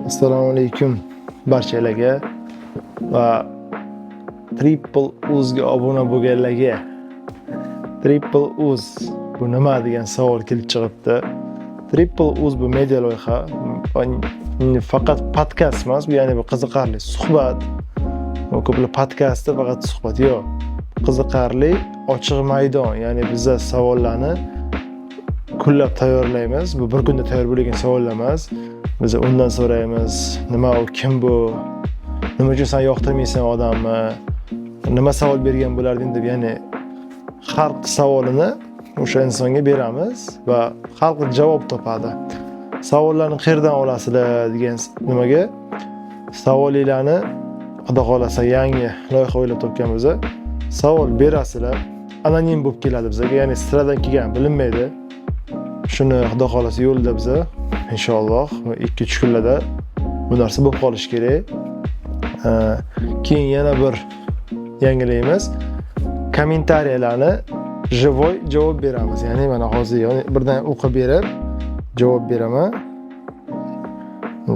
Assalomu alaykum barchalarga va Triple Uzga obuna bo'lganlarga. Triple Uz bu nima degan savol kelib chiqibdi. Triple Uz bu media loyiha, faqat podkast emas, bu ya'ni bu qiziqarli suhbat. Ko'plar podkastda faqat suhbat yo'q. Qiziqarli ochiq maydon, ya'ni biza savollarni kunlab tayyorlaymiz. Bu bir kunda tayyor bo'lgan savollar emas. Biz undan so'raymiz, nima u, kim bu, nima uchun san yoqtirmaysan odamni, nima savol bergan bo'larding deb, ya'ni xalq savolini o'sha insonga beramiz va xalq javob topadi. Savollarni qayerdan olasizlar degan nimaga savolinglarni Xudo xohlasa yangi loyiha o'ylab topganmiz. Savol berasizlar, anonim bo'lib keladi bizga, ya'ni sizlardan kelgan bilinmaydi. Shuni Xudo xohlasa yo'lda biza inshaalloh 2-3 kunlarda bu narsa bo'lib qolishi kerak. Keyin yana bir yangilaymiz. Kommentariyalarni живой javob beramiz. Ya'ni mana hozir birdan o'qib berib javob beraman.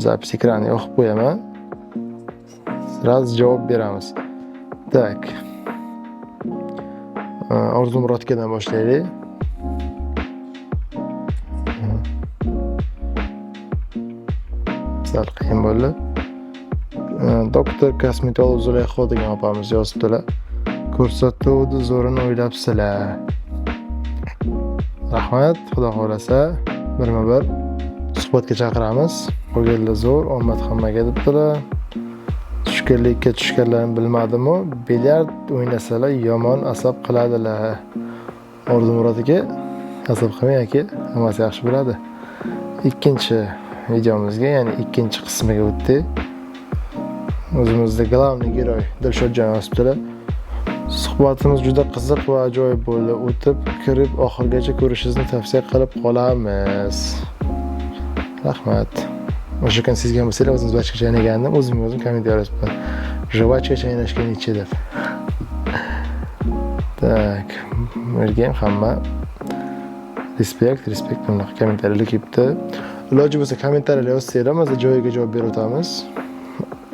Запись ekranini yoqib qo'yaman. Сразу javob beramiz. Так. Orzu Murodkadan boshlaylik. Sal qiyin bo'ldi. Doktor kosmetolog Zulayho degan opamiz yozibdilar. Ko'rsatuvni zo'rini o'ylabsizlar. Rahmat, Xudo xohlasa birma-bir suhbatga chaqiramiz. Qolganlar zo'r, omad hammaga debdilar. Tushkunlikka tushganlarini bilmadimu, bilyard o'ynasalar yomon asab qiladilar. Orzu Murod aka, asab qilmang aka, hammasi yaxshi bo'ladi. Ikkinchi videomizga, ya'ni ikkinchi qismiga o'tdik. O'zimizda главный герой Dilshodjon yozibdilar. Suhbatimiz juda qiziq va ajoyib bo'ldi. O'tib kirib oxirigacha ko'rishingizni tavsiya qilib qolamiz. Rahmat. O'sha kun sezgan bo'lsanglar, o'zim жвачка chaynagandim, o'zimga o'zim kommentariy yozibman. Жвачка chaynashga necha deb. Так, bu yerga ham hamma respekt, respekt bunaqa kommentariyalar kelibdi. Iloji bo'lsa kommentariyalar yozsanglar, biz joyiga javob berib o'tamiz.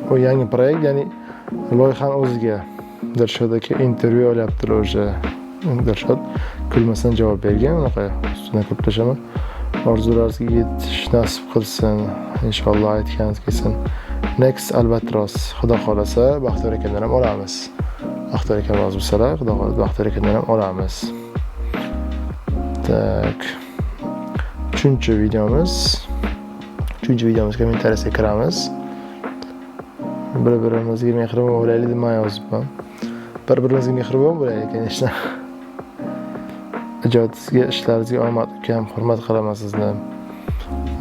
Bu yangi proyekt, ya'ni loyihani o'ziga Dilshod aka intervyu olyaptilar o'sha. Dilshod kulmasdan javob bergan, unaqa ustidan ko'p tashlama. Orzularingizga yetish nasib qilsin, inshaalloh aytganingiz kelsin. Next Albatros, Xudo xohlasa Baxtiyor akadan ham olamiz. Baxtiyor aka rozi bo'lsalar, Xudo xohlasa Baxtiyor akadan ham olamiz. Так. Uchinchi videomiz. Uchinchi videomiz kommentariyasiga kiramiz. Bir-birimizga mehribon bo'laylik deb men yozibman. Bir-birimizga mehribon bo'laylik, конечно. Ijodingizga, ishlaringizga omad ukam, hurmat qilaman sizni.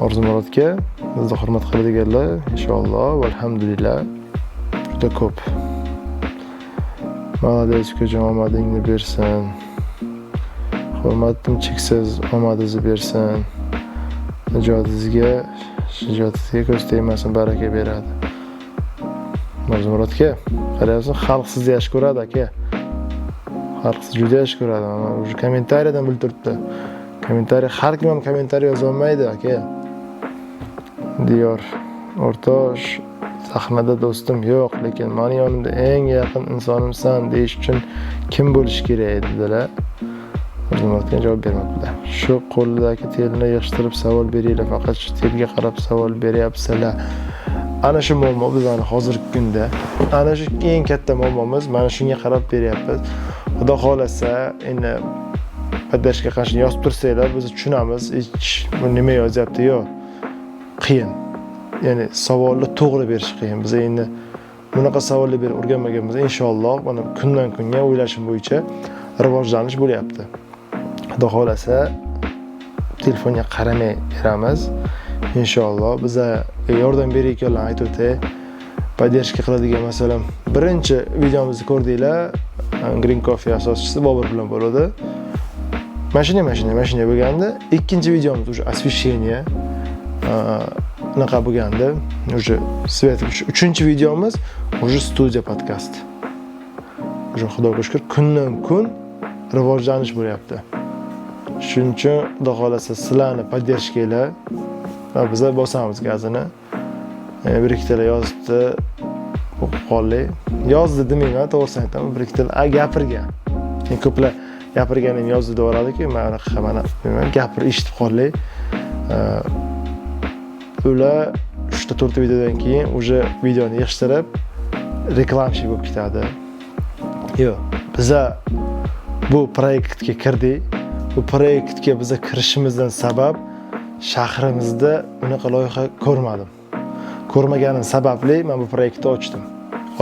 Orzu Murodga bizni hurmat qiladiganlar inshaalloh va alhamdulillah juda ko'p. Молодец ukajon, omadingni bersin. Hurmatim cheksiz, omadingizni bersin. Ijodingizga, ijodingizga ko'z tegmasin, baraka beradi. Orzu Murodga qarayapsiz, xalq sizni yaxshi ko'radi aka. Xalq sizni juda yaxshi ko'radi. Mana уже kommentariyadan bilib turibdi. Kommentariy, har kim ham kommentariy yoza olmaydi aka. Diyor o'rtosh, sahnada do'stim yo'q, lekin meni yonimda eng yaqin insonimsan deyish uchun kim bo'lishi kerak dedilar. Orzu Murodga javob bermabdilar. Shu qo'lidagi telni yig'ishtirib savol beringlar, faqat shu telga qarab savol beryapsizlar. Ana shu muammo bizani hozirgi kunda, ana shu eng katta muammomiz, mana shunga qarab beryapmiz. Xudo xohlasa endi поддержка qarshi yozib tursanglar, biz tushunamiz, hech bu nima yozyapti, yo'q. Qiyin. Ya'ni savolni to'g'ri berish qiyin. Biz endi bunaqa savollar berib o'rganmaganmiz. Inshaalloh mana kundan kunga o'ylashim bo'yicha rivojlanish bo'lyapti. Xudo xohlasa telefonga qaramay beramiz. Inshaalloh biza yordam berayotganlarni aytib o'tay. Поддержка qiladigan, masalan, birinchi videomizni ko'rdinglar, Green Coffee asoschisi Bobur bilan bo'ladi. Mashina bo'lgandi. Ikkinchi videomiz уже освещение unaqa bo'lgandi. Уже свет. Uchinchi videomiz уже studiya podkast. Уже Xudoga shukr, kundan kun rivojlanish bo'lyapti. Shuning uchun Xudo xohlasa sizlarni поддержка nglar va biza bosamiz gazini. Bir ikkitalar yozibdi, o'qib qoldik. Yozdi demayman, to'g'risini aytaman, bir ikkitalar gapirgan. Ko'plar gapirganim yozdi deb yuboradiku, man unaqa mana bilmayman, gapirib eshitib qoldik. Ular uchta to'rtta videodan keyin уже videoni yig'ishtirib рекламщик bo'lib ketadi. Yo'q, biza bu proyektga kirdik. Bu proyektga biza kirishimizdan sabab shahrimizda unaqa loyiha ko'rmadim. Ko'rmaganim sababli men bu proyektni ochdim.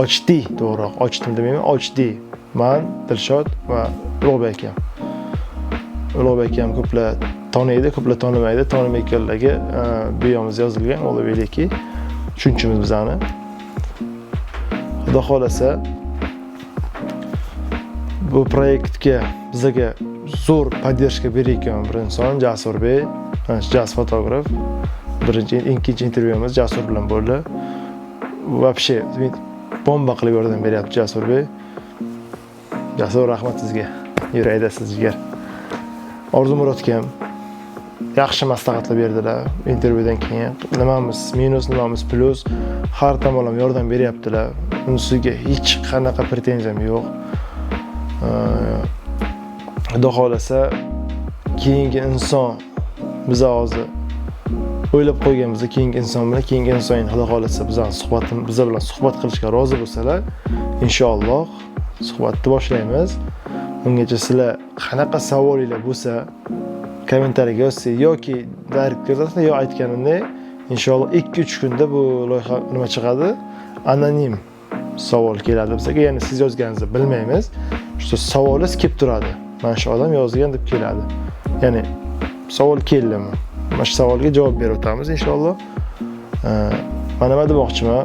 Ochdik, to'g'riroq, ochdim demayman, ochdik. Man, Dilshod va Ulug'bek akam. Ulug'bek akam ko'plar taniydi, ko'plar tanimaydi. Tanimayotganlarga biomiz yozilgan, Ulug'bek aka. Tushunchimiz bizani. Xudo xohlasa, bu proyektga bizaga zo'r поддержка berayotgan bir inson Jasurbek, mana shu Jas fotograf. Birinchi, ikkinchi intervyumiz Jasur bilan bo'ldi. Вообще bomba qilib yordam beryapti Jasurbek. Jasur, rahmat sizga. Yurakdasiz, jigar. Orzu Murodga ham yaxshi maslahatlar berdilar intervyudan keyin. Nimamiz minus, nimamiz plyus, har tomonlama yordam beryaptilar. Unisiga hech qanaqa pretenziyam yo'q. Xudo xohlasa, keyingi inson, biza hozir o'ylab qo'yganmiz, keyingi inson bilan, keyingi inson endi xudo xohlasa bizani suhbatim, biza bilan suhbat qilishga rozi bo'lsalar, inshaalloh suhbatni boshlaymiz. Ungacha sizlar qanaqa savolinglar bo'lsa, kommentariyaga yozsangiz yoki direct yozasizlar, yo aytganimdek, inshaalloh 2-3 kunda bu loyiha nima chiqadi, anonim savol keladi bizga, ya'ni siz yozganingizni bilmaymiz, shu savolingiz kelib turadi, mana shu odam yozgan deb keladi, ya'ni savol keldimi, mana shu savolga javob berib o'tamiz inshaalloh. Man nima demoqchiman,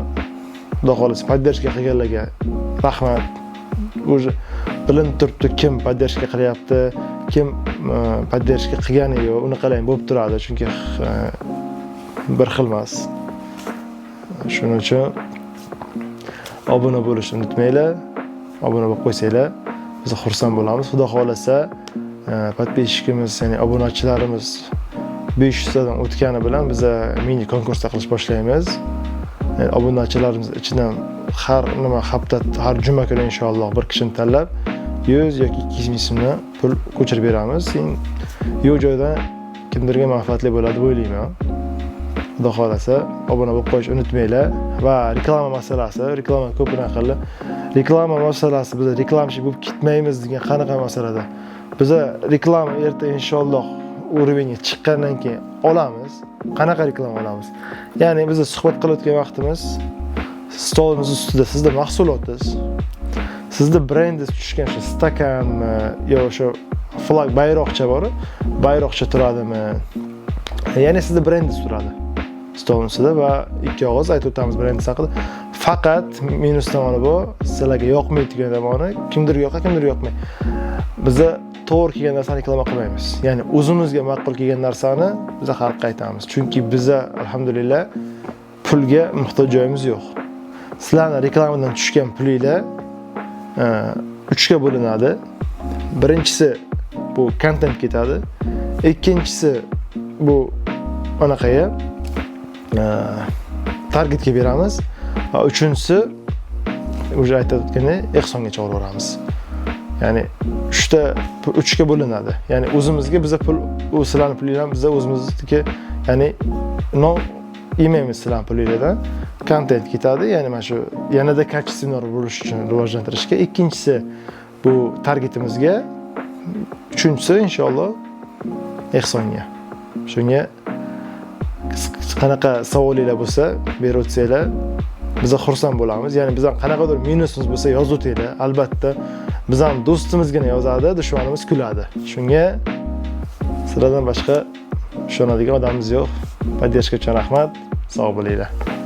xudo xohlasa, поддержка qilganlarga rahmat. Уже bilinib turibdi, kim поддержка qilyapti, kim поддержка qilgani yo'q, unaqalar ham bo'lib turadi, chunki bir xil emas. Shuning uchun obuna bo'lishni unutmanglar. Obuna bo'lib qo'ysanglar, biz xursand bo'lamiz. Xudo xohlasa, подписчик imiz, ya'ni obunachilarimiz 500 tadan o'tgani bilan biza mini konkurslar qilish boshlaymiz. Yani obunachilarimiz ichidan har nima hafta, har juma kuni inshaalloh bir kishini tanlab 100 yoki 200 ming so'mdan pul ko'chirib beramiz. Yo'q joydan kimdirga manfaatli bo'ladi deb o'ylayman. Xudo xohlasa, obuna bo'lib qo'yishni unutmanglar. Va reklama masalasi, reklama ko'p qildi. Reklama masalasi, biz рекламщик bo'lib ketmaymiz degan qanaqa masalada? Biza reklama erta inshaalloh уровень ga chiqqandan keyin olamiz. Qanaqa reklama olamiz? Ya'ni biz suhbat qilayotgan vaqtimiz stolimiz ustida sizda mahsulotingiz, sizda brendingiz tushgan shu stakanmi yo o'sha флаг, bayroqcha bor, bayroqcha turadimi? Ya'ni sizda brendingiz turadi stolni ustida va ikki og'iz aytib o'tamiz brendingiz haqida. Faqat minus tomoni bu, sizlarga yoqmaydigan tomoni, kimdirga yoqadi, kimdirga yoqmaydi. Biza to'g'ri kelgan narsani reklama qilmaymiz. Ya'ni o'zimizga ma'qul kelgan narsani biza xalqqa aytamiz. Chunki biza alhamdulillah pulga muhtoj joyimiz yo'q. Sizlarni reklamadan tushgan pulinglar uchga bo'linadi. Birinchisi bu kontent ketadi. Ikkinchisi bu anaqaga targetga beramiz. Va uchinchisi уже aytib o'tgandek ehsonga chiqaraveramiz. Ya'ni uchta uchga bo'linadi. Ya'ni o'zimizga biza pul, u sizlarni pulinglarni biza o'zimizniki, ya'ni non yemaymiz sizlarni pulinglardan. Kontent ketadi, ya'ni mana shu yanada качественный bo'lish uchun rivojlantirishga. Ikkinchisi bu targetimizga, uchinchisi inshaalloh ehsonga. Shunga qanaqa savolinglar bo'lsa berib o'tsanglar, biz xursand bo'lamiz. Ya'ni bizdan qanaqadir minusimiz bo'lsa yozib o'tinglar. Albatta biz ham do'stimizgina yozadi, dushmanimiz kuladi. Shunga sizlardan boshqa ishonadigan odamimiz yo'q. Поддержка uchun rahmat. Sog' bo'linglar.